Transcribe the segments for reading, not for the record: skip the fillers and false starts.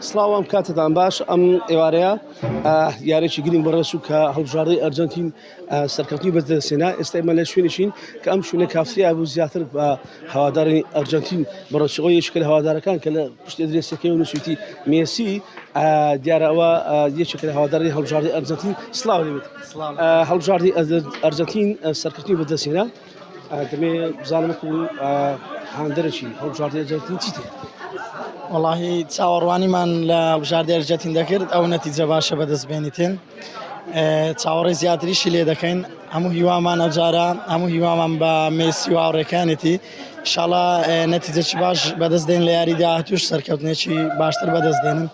سڵاو ئەم کاتتان باش ئەم ئێوارەیە یارێکی گرنگ بەڕێسوو کە هەڵبژاردەی ئەرجنتین سەرکەوتنی بەدەستێنا ئێستا ئێمە لە شوێنێکین کە ئەم شوێنە کافتریا بوو زیاتر بە هەواداری ئەرجنتین بەڕێچەوە یەکێکە لە هەوادارەکان کە لە پشت ئەدرێسەکەی و نووسیتی مێسی دیارە ئەوە یەکێکە لە هەواداری هەڵبژاردەی ئەرجنتین سڵاو لێبێت هەڵبژاردەی ئەرجنتین سەرکەوتنی بەدەستێنا دەمێ بزانم وەکو هاندەرێکی هەڵبژاردەی ئەرجەنتین چی تێ وەڵاهی چاوەڕوانیمان لە هەڵبژاردەی ئەرجەنتین دەکرد ئەو نەتیجە باشە بەدەست بێنیتن چاوەڕێی زیاتریشی لێ دەکەین هەموو هیوامان ئەوجارە هەموو هیوامان بە مێسی و هاوڕێکانێتی ئینشاڵا نەتیجەکی باش بەدەست دێن لە یاری داهاتوش سەرکەوتنێکی باشتر بەدەست دێنن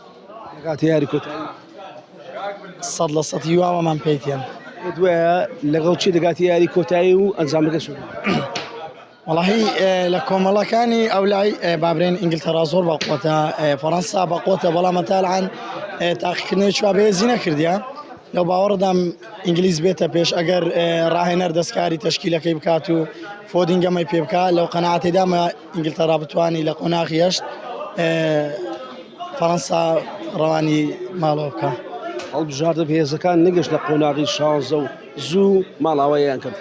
دەگاتە یاری کۆتایی 100% هیوامان پێیتیان دوایە لەگەڵ چی دەگاتی یاری کۆتایی و ئەنجامەکە چۆن وەڵاهی لە کۆمەڵەکانی ئەولای بابرێن ئینگلتەرا زۆر بەقوەتە فەڕەنسا بەقوەتە بەڵام هەتا الان تاقیکردنەوەی چوا بەهێزی نەکردیە لەو باوەڕدام ئینگلیز بێتە پێش ئەگەر ڕاهێنەر دەستکاری تەشکیلەکەی بکات و فۆدینگەمەی پێ بکات لەو قەناعەتێدامە ئینگلتەرا بتوانی لە قۆناغی هەشت فەڕەنسا ڕەوانی ماڵەوە بکە. هەڵبژاردە بەهێزەکان نەگەشتە قۆناغی شانزە و زوو ماڵاواییان کرد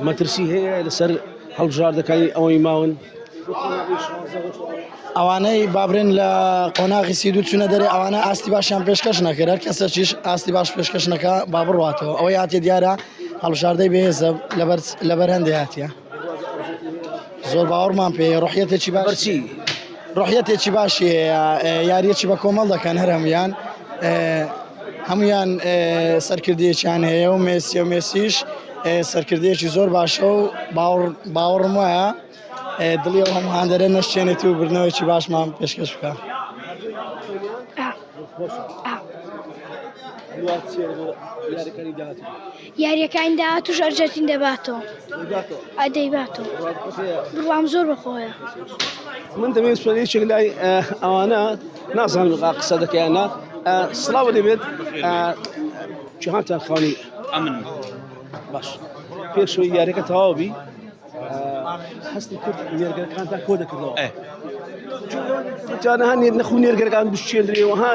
مەترسی هەیە لەسەر هەڵبژاردەکانی ئەوەی ماون؟ ئەوانەی بابرێن لە قۆناغی سیدو چونە دەرێ ئەوانە ئاستی باشیان پێشکەش نەکرد هەر کەسەکیش ئاستی باش پێشکەش نەکا با بڕواتەوە ئەوەی هاتیە دیارە هەڵبژاردەی بەهێزە لەبەر لەبەر هەندێ هاتیە زۆر باوەڕمان پێ ڕحیەتێکی باشی ڕحیەتێکی باشی هەیە یاریەکی بە کۆمەڵ دەکەن هەر هەمویان هەمویان سەرکردەیەکیان هەیە و مێسی و مێسیش سەرکردەیەکی زۆر باشە و باوەڕم وایە دڵی ئەو هەموو هاندەرە نەشکێنێت و بردنەوەیەکی باشمان پێشکەش بکە. یاریەکانی داهاتوش ئەرجەنتین دەباتەوە دەیباتەوە بڕوام زۆر بەخۆیە. من دەمێت سوێن یەکێک لای ئەوانە نازانم قسە دەکەیانە سڵاو دەبێت جیهانتان خانی ئەمن باش پێشەوەی یاریەکە تەواو بی هەستی کرد نێرگەکانتان کۆ دەکردەوە جانە هەنێ نەخو نێرگەکان بشێنرێەوە ها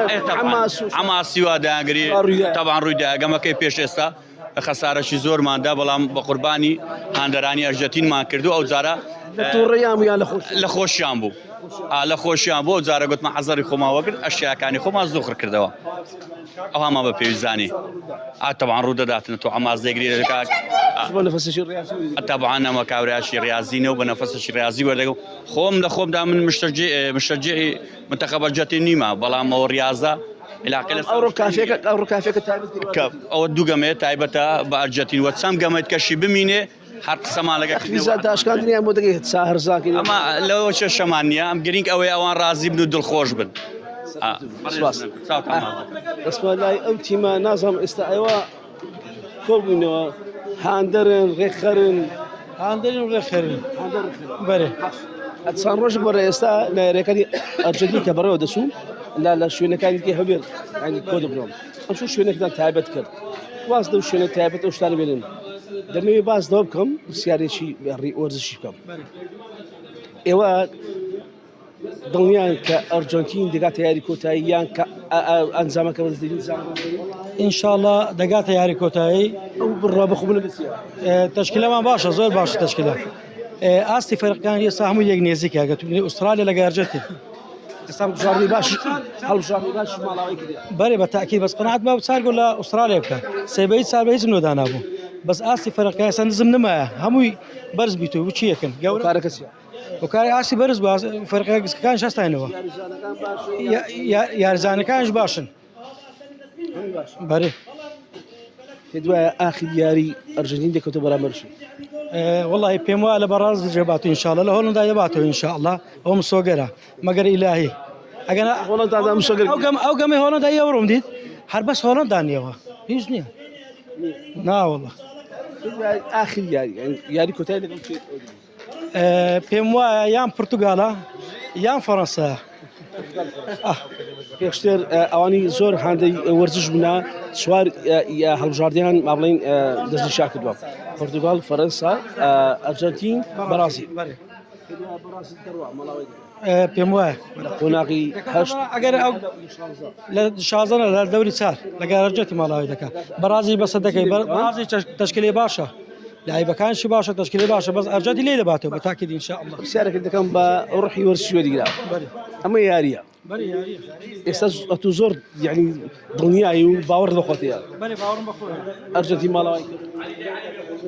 حەماسی وا داگری تەبان ڕوویدا گەمەکەی پێش ئێستا خەسارەشی زۆرماندا بەڵام بە قوربانی هاندەرانی ئەرجەتینمان کردو ئەو جارە تووڕەیان یان لە خۆشیان بوو لە خۆشیان بۆ جارە گوتمە حەزەری خۆمان وەگرت ئەشیاکانی خۆمان زۆخر کردەوە ئەوهامان بە پێویست زانی ئا تەبعەن ڕوو دەداتن تۆ عەماز دەگری دەکات تەبعەن ئەمە کابراشی ڕاضی نە و بە نەفەسەشی ڕاضی وەردەگەم خۆم لە خۆمدا من مشتەجی مشەجعی منتەخەب ئەرجەنتین نیمە بەڵام ئەوە ڕاضە علاقە لە ئەوڕۆ کافێکە ئەوڕۆ کافێکە تایبەت کە ئەوە دوو گەمەیە تایبەتە بە ئەرجەنتین وە چەند گەمەیت کەشی بمینێ هەر قسەمان لەگەڵ فیزا داشکاندنیان بۆ دەگەیت ساهرزاکەی ئەمە لەوە کێشەمان نییە ئەم گرنگ ئەوەی ئەوان ڕازی بن و دڵخۆش بن دەستمە لای ئەو تیمە نازانم ئێستا ئێوە کۆبووینەوە هاندەرن ڕێکخەرن هاندەرن ڕێکخەرن بەرێ چەند ڕۆژ بەرە ئێستا لە یاریەکانی ئەرجەنتین کە بەڕێوە دەچوو لە لە شوێنەکانی دیکەی هەولێر ینی کۆ دەبنەوە ئەم شو شوێنێکتان تایبەت کرد واز لەو شوێنە تایبەت ئەو شتانە بێنن دەمەوێت باس لەوە بکەم پرسیارێکی وەرزشی بکەم ئێوە دڵنیان کە ئەرجەنتین دەگاتە یاری کۆتایی یان کە ئەنجامەکە بەدەست دێنین ئینشاءاللە دەگاتە یاری کۆتایی ئەو بڕوا بە خۆبوونە بچیە تەشکیلەمان باشە زۆر باشە تەشکیلە ئاستی فەرقەکان ئێستا هەموو یەک نێزیکە گەت ئوسترالیا لەگە ئەرجەنتین ئێستا هەڵبژاردنی باش هەڵبژاردنی باش ماڵاوی کردی بەرێ بە تاکی بەس قەناعەت بە چار گۆل لە ئوسترالیا بکە سێ بە هیچ چار بە هیچم نۆدانابوو بەس ئاستی فەرقەکە ئێستا نزم نمایە هەمووی بەرز بیت و چی یەکن گەورە کارەکە چیە هۆکاری ئاستی بەرز بوو فەرقە گسکەکانیش هەستاینەوە یارزانەکانش باشن بەرێ پێت وایە ئاخر یاری ئەرژەنتین دەکەوتە بەرامبەرشی وەڵی پێم وایە لە بەڕاز دەبات ان شاء الله لە هۆڵندا دەباتەوە ان شاء الله ئەو مسۆگەرە مەگەر ئیلاهی ئەگەر هۆڵندا دا مسۆگەر ئەو گەم ئەو گەمەی هۆڵندا یەوڕۆم دیت هەر بەس هۆڵندا نییەوە هیچ نییە ناوەڵە ئاخر یاری یاری کۆتایی لەگەڵ پێم وایە یان پرتوگالە یان فەڕەنسا پێشتر ئەوانی زۆر هاندەی وەرزش بوونا چوار هەڵبژاردیان ما بڵین دەستنیشا کردووە پرتوگال فەرەنسا ئەرجنتین بەڕازیل. پێم وایە لە قۆناغی هەشت ئەگەر ئەو لە 16 لە دەوری چار لەگەر ئەرجەنتین ماڵاوی دەکات بەڕازی بەسە دەکەی بەڕازی تەشکیلی باشە لاعیبەکانشی باشە تەشکیلی باشە بەس ئەرجەنتین لێی دەباتەوە بە تاکید ان شاء الله. پرسیارێک دەکەم بە ڕحی وەرزشی وەریگرا ئەمە یاریە ئێستا ئەتوو زۆر یعنی دڵنیایی و باوەڕ بە خۆت هەیە. بەێ باوەڕم بە خۆی. ئەرجەنتین ماڵەوەی کرد.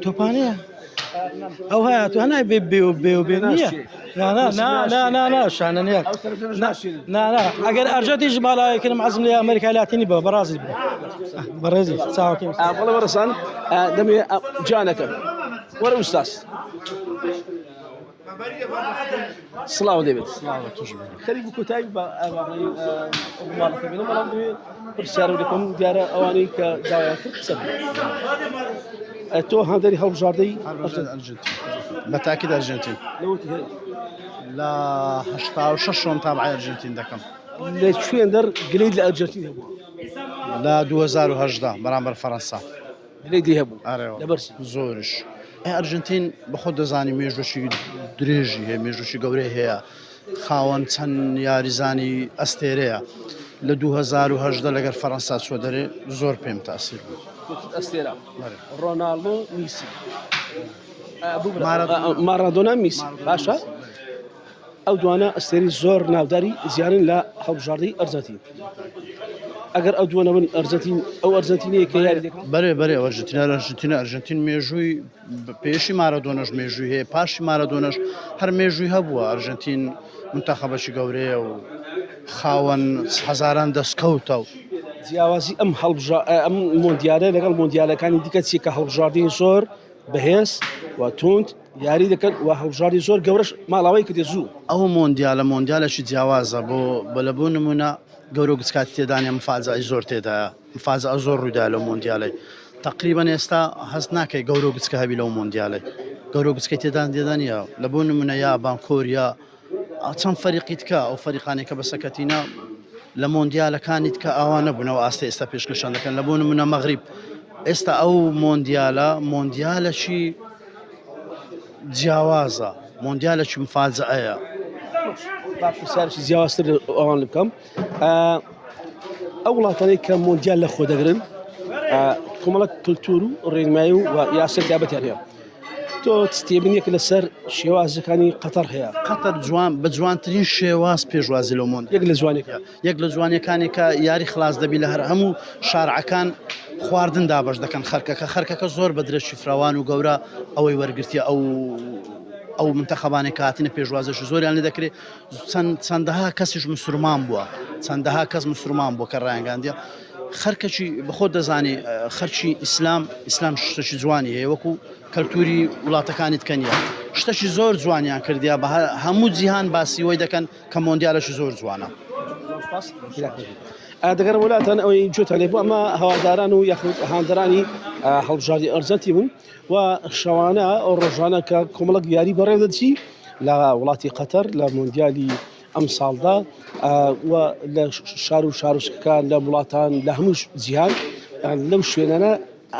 تۆپانەیە ئەو هەیە تو هەنای بێ بێ و بێ و بێ نییە. نا نا نا نا نا نا شانە نییە. نا نا ئەگەر ئەرجەنتینش ماڵاوی کردم عەزم لێ ئەمریکای لاتینی بە بەڕازی بوو. بەڕێزی چاوەکەی. بەڵێ بەڕێزان دەمێ جانەکەم وەرە ئوستاز. سڵاو لێبێت خەریک بوو کۆتایی بە ماڵەکە بێنم بەڵام دەمێ پرسیار دەکەم دیارە ئەوانەی کە داوایان کرد قسە بکەن. تۆ هاندەری هەڵبژاردەی ئەرجەنتین بە تاکید ئەرجەنتین لەوەتی هەیە لە 86 شۆم تابعی ئەرجەنتین دەکەم لە کوێن دەر گلەیت لە ئەرجەنتین هەبوو؟ لە 2018 بەرامبەر فەرەنسا گلەیت لێ هەبوو ئەرێ لەبەر چی؟ زۆرش ئەی ئەرجەنتین بەخۆت دەزانی مێژووشی درێژی هەیە مێژووشی گەورەی هەیە خاوەن چەند یاریزانی ئەستێرەیە لە 2018 لەگەر فەرەنسا چوە دەرێ زۆر پێم تاسیر بوو. گوتت ئەستێرە بەڵێ. ڕۆناڵدۆ میسی ببرە مارادۆنا. مارادۆنا میسی باشە ئەو دوانە ئەستێرەی زۆر ناوداری زیانن لە هەڵبژاردەی ئەرجەنتین ئەگەر ئەو دووە نەبن ئەرجەنتین ئەو ئەرجەنتینەیە کە یاری دەکات بەرێ بەرێ ئەرجنتین ئەرجنتین ئەرجنتین مێژووی پێشی مارادۆنەش مێژووی هەیە پاشی مارادۆنەش هەر مێژووی هەبووە ئەرجنتین منتەخەبەکی گەورەیە و خاوەن هەزاران دەستکەوتە و جیاوازی ئەم هەڵبژا ئەم مۆندیالە لەگەڵ مۆندیالەکانی دیکە چیە کە هەڵبژاردنی زۆر بەهێز و توند یاری دەکەن و هەڵبژاردی زۆر گەورەش ماڵاوای کردێ زوو. ئەو مۆندیالە مۆندیالێکی جیاوازە بۆ بە لە بۆ نمونە گەورە و گچکاتی تێدا نیە مفاجەعەی زۆر تێدایە مفاجەعە زۆر ڕوویدا لەو مۆندیالەی تەقریبەن ئێستا هەست ناکەی گەورە و گچکە هەبی لەو مۆندیالەی گەورە و گچکەی تێدا تێدا نیە لە بۆ نمونە یابان کۆریا چەند فەریقی تکە ئەو فەریقانەی کە بەسەکەتینە لە مۆندیالەکانی تکە ئاوا نەبوونەوە ئاستە ئێستا پێشکەشان دەکەن لە بۆ نمونە مەغریب ئێستا ئەو مۆندیالە مۆندیالەکی جیاوازە مۆندیالەکی مفاجەیە. با پرسیارێکی جیاوازتر ئەوان بکەم ئەو وڵاتانەی کە مۆندیال لە خۆ دەگرن کۆمەڵک کللتور و ڕێنمایی و یاسای تایبەتیان هەیە تۆ چ تێبینیەک لەسەر شێوازەکانی قەتەر هەیە؟ قەتەر جوان بە جوانترین شێواز پێشوازی لەو مۆندیالە یەک لە جوانیەکان. یەک لە جوانیەکانی کە یاری خلاص دەبی لە هەر هەموو شارعەکان خواردن دابەش دەکەن خەرکەکە خەرکەکە زۆر بە درێژی فراوان و گەورە ئەوەی وەرگرتیە ئەو ئەو منتەخەبانێک کە هاتنە پێشوازش زۆریان لێ دەکرێت چەند چەندەها کەسیش مسلمان بووە چەندەها کەس مسلمان بووە کە ڕایانگاندیە خەرکەکی بەخۆت دەزانی خەرکی ئیسلام ئیسلام شتێکی جوانی هەیە وەکو کەلتوری وڵاتەکانی تکە نیە شتەکی زۆر جوانیان کردیا بە هەموو جیهان باسی وەی دەکەن کە مۆندیالەکی زۆر جوانە. دەگەڕم وڵاتان ئەوەی گوێتان لێ بوو ئەمە هەواداران و یاخود هاندەرانی هەڵبژاردی ئەرجەنتین بوون و شەوانە ئەو ڕۆژانە کە کۆمەڵک یاری بەڕێوە دەچی لە وڵاتی قەتەر لە مۆندیالی ئەمساڵدا و لە شار و شارۆچکەکان لە وڵاتان لە هەموو جیهان لەو شوێنانە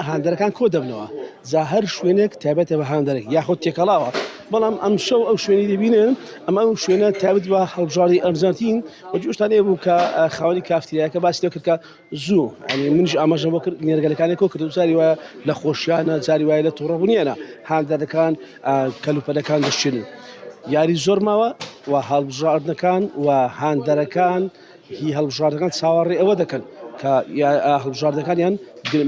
هاندەرەکان کۆ دەبنەوە جا هەر شوێنێک تایبەتە بە هاندەرێک یاخود تێکەڵاوە بەڵام ئەم شەو ئەو شوێنی دەبینن ئەمە ئەو شوێنە تایبەت بە هەڵبژاردی ئەرجەنتین و جوشتان لێ بوو کە خاوەنی کافتریاکە باسی لێ کرد کە زوو ینی منیش ئاماژەم بۆ کرد نێرگەلەکانی کۆ کرد و جاری وایە لە خۆشیانە جاری وایە لە تووڕەبوونیانە هاندەرەکان کەلوپەلەکان دەشێنن یاری زۆر ماوە و هەڵبژاردنەکان و هاندەرەکان هی هەڵبژاردەکان چاوەڕێ ئەوە دەکەن کە هەڵبژاردەکانیان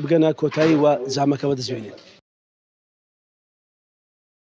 بگەنە کۆتایی و جامەکە بەدەست بێنێت.